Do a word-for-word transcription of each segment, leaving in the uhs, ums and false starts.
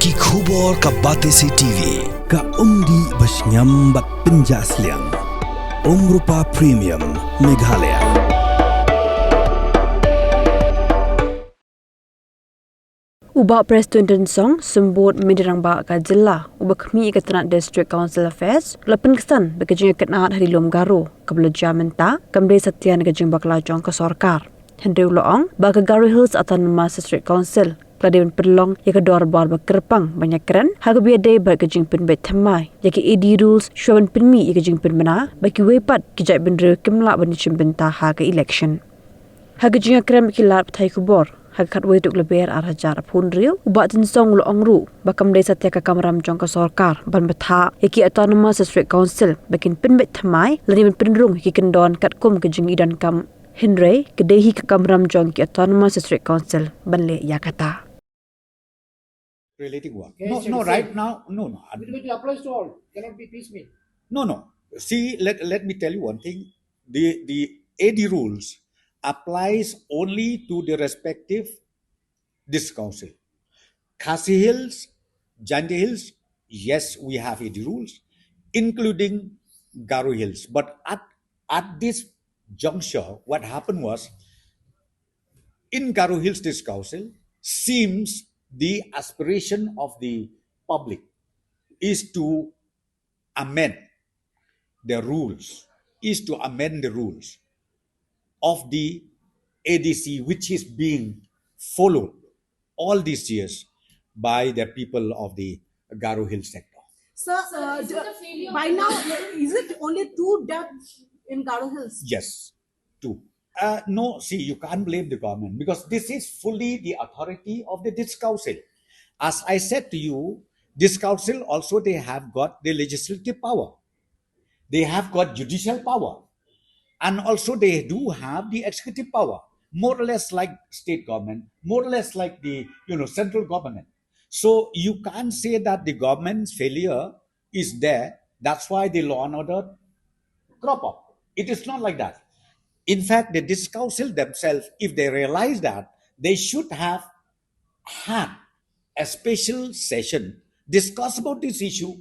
Ki khubor ka Batesi T V, ka umdih ba shngiam bad pynjah sliang. Umrupa Premium, Meghalaya. U Bah Prestone Tynsong, Symbud Myntri Rangbah ka Jylla, uba khmih ïa ka tnat District Council Affairs, u la pynksan ba ka jingïakynad ha Ri Lum Garo kaba la jia mynta kam dei satia na ka jingbakla jong ka sorkar. Hynrei u la ong ba ka Garo Hills Autonomous District Council ka la dei ban pynlong ïa ka dorbar ba kyrpang ban ïakren ha kaba ïadei bad ka jingpynbeit thymmai ïa ki A D rules shuwa ban pynmih ïa ka jingpynbna ba kiwei pat ki jaitbynriew kim lah ban ïashim bynta ha ka election. Ha ka jingïakren bad ki lad pathai khubor ha ka khatwei tarik Lber ar hajar arphew hynriew, u Bah Tynsong u la ong ruh ba kam dei satia ka kamram jong ka sorkar ban bthah ïa ki Autonomous District Council ba kin pynbeit thymmai lane ban pynrung ïa ki kyndon katkum ka jingïadonkam. Hynrei ka dei hi ka kamram jong ki Autonomous District Council ban leh ïa kata. Relating work. Yes, no, sir, no, sir. Right now, no, no. Because it applies to all, cannot be piecemeal. No, no. See, let, let me tell you one thing. The, the A D rules applies only to the respective district council. Khasi Hills, Jaintia Hills, yes, we have A D rules, including Garo Hills. But at, at this juncture, what happened was, in Garo Hills District Council, seems the aspiration of the public is to amend the rules, is to amend the rules of the A D C, which is being followed all these years by the people of the Garo Hill sector. Sir, uh, is it a failure? By now, is it only two debts in Garo Hills? Yes, two. Uh, no, see, you can't blame the government because this is fully the authority of the district council. As I said to you, this council also, they have got the legislative power. They have got judicial power. And also they do have the executive power, more or less like state government, more or less like the, you know, central government. So you can't say that the government's failure is there. That's why the law and order crop up. It is not like that. In fact, the district council themselves, if they realize that, they should have had a special session, discuss about this issue.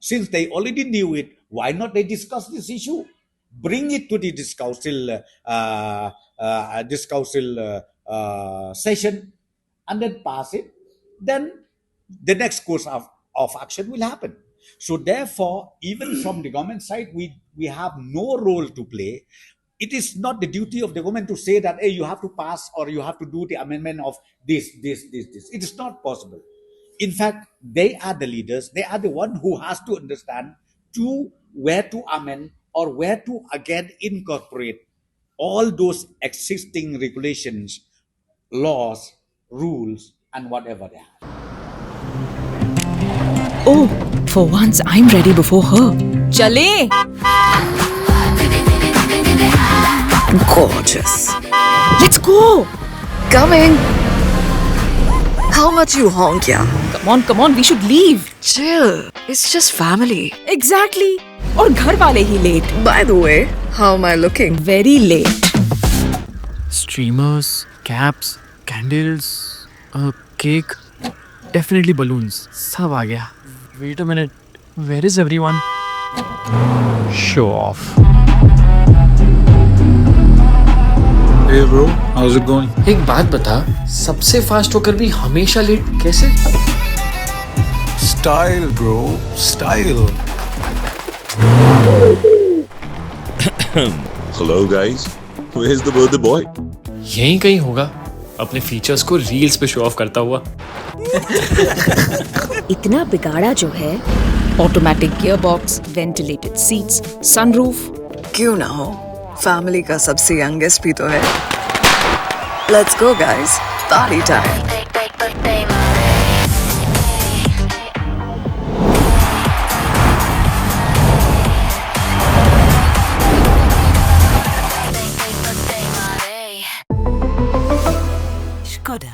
Since they already knew it, why not they discuss this issue? Bring it to the district council, uh, uh, district council, uh, uh, session, and then pass it. Then the next course of, of action will happen. So therefore, even from the government side, we, we have no role to play. It is not the duty of the government to say that, "Hey, you have to pass or you have to do the amendment of this, this, this, this." It is not possible. In fact, they are the leaders. They are the one who has to understand to where to amend or where to again incorporate all those existing regulations, laws, rules, and whatever they are. Oh, for once I'm ready before her. चले। Gorgeous. Let's go. Coming. How much you honk, yeah? Come on, come on, we should leave. Chill. It's just family. Exactly. और घर वाले ही late. By the way, how am I looking? Very late. Streamers, caps, candles, a cake, definitely balloons. सब आ गया. Wait a minute. Where is everyone? Show off. Hey bro, how's it going? एक बात बता, सबसे फास्ट होकर भी हमेशा लेट कैसे? Style, bro, style. Hello guys, where's the birthday boy? यहीं कहीं होगा, अपने फीचर्स को रील्स पे शो ऑफ करता हुआ. इतना बिगाड़ा जो है. Automatic gearbox, ventilated seats, sunroof. क्यों ना हो, फैमिली का सबसे यंगेस्ट भी तो है. Let's go guys, party time. Skoda.